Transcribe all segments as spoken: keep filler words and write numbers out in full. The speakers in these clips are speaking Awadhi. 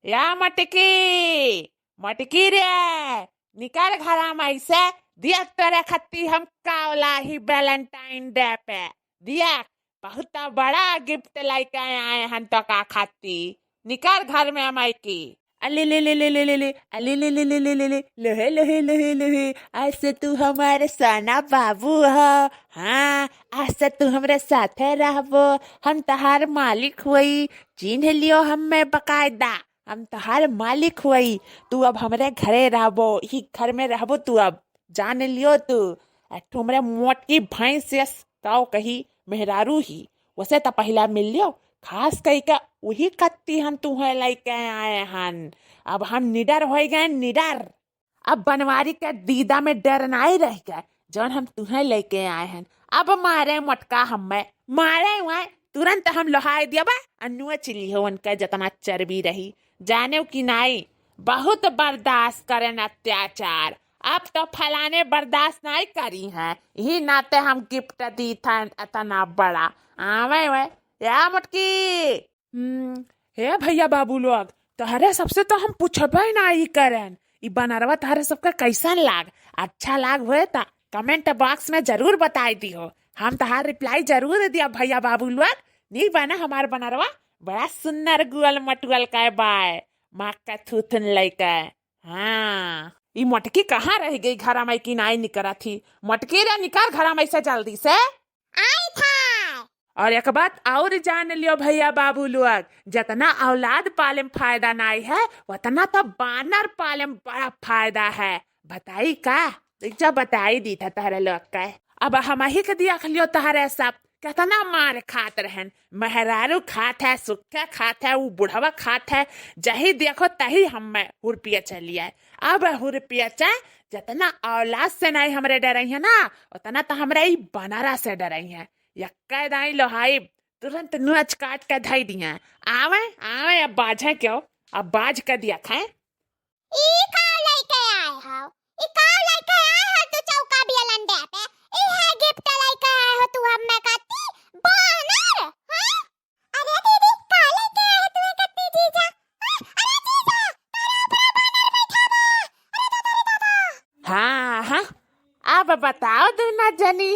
या मटकी, मटकी रे, निकर घरा में से। दिया तोरे खत्ती हम कावला ही Valentine Day पे। दिया, बहुत बड़ा gift लइके आए हन तोका खत्ती। निकर घर में माई की। अले ले ले ले ले ले ले, अले ले ले ले ले ले ले, लोहे लोहे लोहे लोहे, आज से तू हमारे सोना बाबू हो। हाँ, आज से तू हमरे साथे रहबो, हम तहार मालिक होई, चिन्ह लियो हमें बकायदा, हम तहार मालिक होई, तू अब हमरे घरे रहबो, ही घर में रहबो तू अब, जान लियो तू। आ तू हमरे मोटकी भैंस से काव कही मेहरारू ही, वसे त पहिला मिल लियो, खास कही के उही खत्ती हम तुहें लइके आए हन। अब हम निडर होइ गए, निडर। अब बनवारी के दीदा में डर नाई रह गए, जौन हम तुहें लइके आए हन। अब मारे मोटका हमें, मारे हुए, तुरंत हम लोहाई दिया बा, आ नोच लिहो उनका जतना चर्बी रही। जानेउ कि नाई, बहुत बर्दाश्त करेन अत्याचार। अब तो फलाने बर्दाश्त नाई करी हैं, यही नाते हम gift दी था इतना बड़ा। आवे वे, या मोटकी। हम्म, हे भैया बाबू लोग, तोहरे सबसे तो हम पूछबे नाई करेन, ई बनरवा तोहरे सबका कैसन लाग? अच्छा लाग होए त comment box में जरूर बताई दिहो, हम तोहार reply जरूर दिया भैया बाबू लोग। नीक बा ना हमार बनरवा, बड़ा सुन्नर गुअल मटुअल का बाय, माँ का थूथुन लइके। हाँ, ई मोटकी कहाँ रह गई? घरा में कि नाई निकरा थी? मोटकी रे, निकर घरा में से जल्दी से। आई था। और एक बात और जान लियो भैया बाबू लोग, जितना औलाद पाले में फायदा नाई है, उतना तो बानर पाले में बड़ा फायदा है। बताई का? एक जा बताई दी था तहरे लोग का। अब हम ही के दिया खलियो तहरे सब, कितना मार खात रहन, मेहरारू खात है, सुखे खात है, उ बुढ़वा खात है, जही देखो तही हमें हुरपिया चलिए। अब हुरपिया चा जितना औलाद से नाई हमरे डरई है ना, उतना तो हमरा ई बनरा से डरई है। यक्का दाई लोहाई तुरंत नोच काट के धई दिया। आवे, आवे, अब बाझे क्यों, अब बाझ के दिया खाए। ई का लइके आए हो? ई का लइके आए हो तू चौका बेलन दे पे? ई है gift लइके आए हो तू हमें कत्ती? बानर, हाँ? अरे दीदी, का लइके आए हो तू कत्ती जीजा? हाँ? अरे जीजा, तारा ऊपर बानर बैठा बा। अरे दादा रे दादा। हाँ, हाँ, अब बताओ दूना जनी,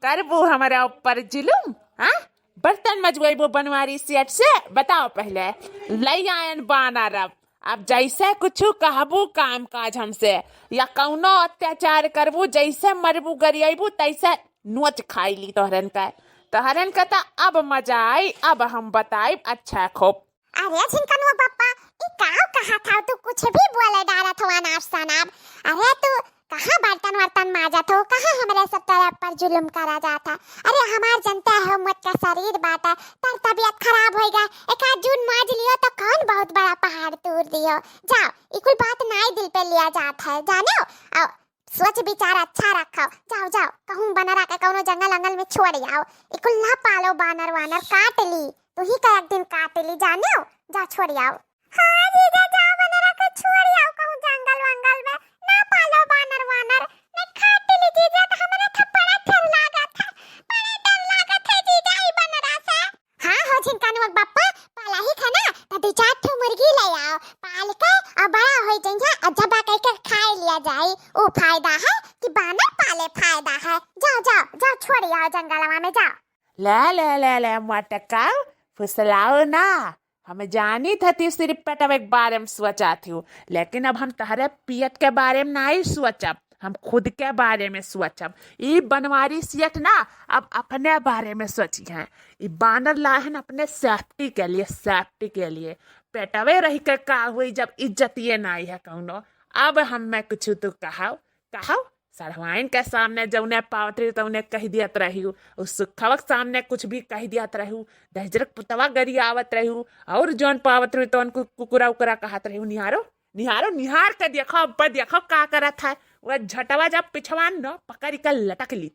करबू हमरा ऊपर जुलुम? हाँ, बर्तन मजवैबू बनवारी सेठ से? बताओ पहले। लई आयन बानर अब, अब जैसे कुछ कहबू काम काज हमसे, या कौनो अत्याचार करबू, जैसे मरबू गरियाबू तैसे नोच खाई ली तोहरन का। तोहरन का त अब मजा आई, अब हम बताइब अच्छा खूब। अरे झिनकनुआ बप्पा, ई काव कहा था तू, कुछ भी बोले डालत हो अनाप शनाप। अरे तू कहाँ बर्तन वर्तन माजत हो, कहाँ हमरे सब तरह पर जुलुम करा जात है। अरे हमार जनता है मोटका शरीर बाटा, तर तबियत खराब होइगा, एक आध जून माज लियो तो कौन बहुत बड़ा पहाड़ तूर दियो। जाओ, ई कुल बात नाई दिल पे लिया जात है, जानो? आओ, सोच विचार अच्छा रखो। जाओ, जाओ, कहूँ बनरा के कौनो जंगल अंगल में छोड़ आओ। ई कुल ना पालो बानर वानर, काट ली। तू ही का एक दिन काट ली, जानो? जा छोड़ आओ। हाँ जीजा, जाओ बनरा के छोड़ आओ कहूँ जंगल वंगल में। ना पालो बानर वानर, नहीं काट ली जीजा, तो हमरा तो बड़ा डर लागत है, बड़ा डर लागत है जीजा ई बनरा से। हाँ हो झिनकनुआ बप्पा, पाला ही खाना तो दो चार ठो मुर्गी ले आओ, पाल के और बड़ा हो जाइए और जबा करके खाए लिया जाए। वो फायदा है कि बानर पाले फायदा है। जाओ, जाओ, जाओ, छोड़ आओ जंगलवा में, जाओ। ले, ले, ले, ले, मटकाओ, फुसलाओ ना। हम जानी था तू सिर्फ पेटवे के बारे में सोचा थी, लेकिन अब हम तहरे पियत के बारे में नहीं सोचब, हम खुद के बारे में सोचब। ई बनवारी सेठ ना अब अपने बारे में सोची हैं। ई बानर लाहन अपने safety के लिए, safety के लिए। पेटवे रह के का हुई जब इज्जतिये नहीं है कौनो। अब हमें कुछ तू कहाओ, कहाओ। सढ़वाइन के सामने जौने पावत रही तौने कह दियत रही, उस सुखवा के सामने कुछ भी कह दियत रही, दहिजरक पुतवा गरियावत रही, और जौन पावत रही तौन कु-, कुकुरा उकुरा कहत रही। निहारो, निहारो, निहार के देखो, अब देखो का करत है। वह झटवा जब पिछवान न पकड़ के लटक ली,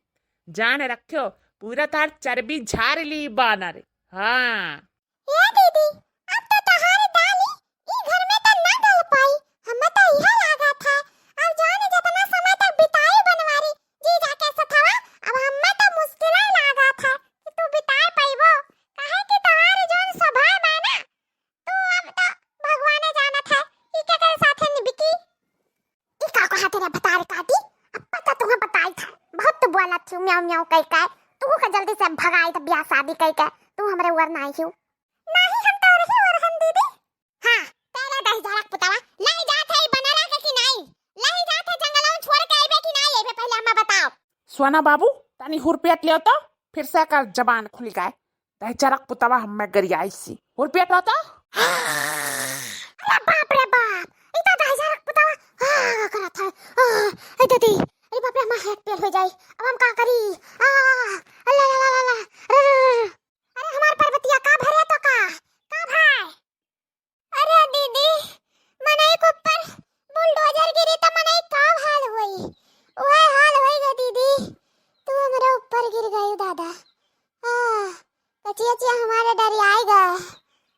जान रखियो, पूरा तार चर्बी झार ली बानर। हाँ। ए दीदी, अब तो तोहार दाली ई घर में तो ना गल पाई, हमें तो इहे लागत है। अब जाने जितना समय तक बिताई बनवारी जीजा के सथवा, अब हमें तो मुश्किल लागत है कि तू बिताए पाइबो, काहे कि तोहार जौन स्वभाव बा ना, तू अब तो भगवाने जाना छू म्याऊ म्याऊ कई के, तू का जल्दी से भगाई त ब्याह शादी कई के, तू हमरे वर नाही छू। नाही हम तो रही वर हम दीदी। हाँ, तेरा दहिजरक पुतवा, लही जात है बनरा के कि नाही? लही जात है जंगलवा छोड़ के आइबे कि नाही आइबे, पहले हमें बताओ। सोना बाबू, तनी हुरपेट लियो तो, फिर से एकर जबान खुल गए। दहिजरक पुतवा हमें गरियाई सी। हुरपेट लो तो। अरे बाप रे बाप, ई तो दहिजरक पुतवा, हाँ, करत है। आ, ए दीदी, अरे बाप रे, हमार हेड फेल हो जाई। अब हम का करी? आ, अल्लाह, ला, ला, ला, ला, रे, रे, रे, रे। अरे हमार पर्वतिया का भरे तो का? का भाई? अरे दीदी, मनई के ऊपर बुलडोजर गिरी त मनई का हाल होई? वह हाल होई गे दीदी, तू हमरे ऊपर गिर गई दादा। आ, कचिया चिया हमारे डरी आई गा।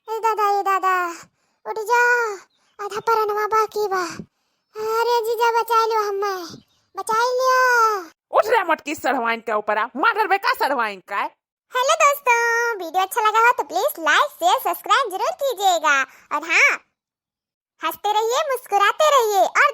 ए दादा, ए दादा, उठ जा, आधा परनवा बाकी बा। अरे जीजा, बचाई लियो हमें, बचाई लियो। उठ रे मटकी सढ़वाइन के ऊपर आ, मार डरबे का सढ़वाइन का? हेलो दोस्तों, वीडियो अच्छा लगा हो तो प्लीज लाइक, शेयर, सब्सक्राइब जरूर कीजिएगा। और हाँ, हंसते रहिए, मुस्कुराते रहिए और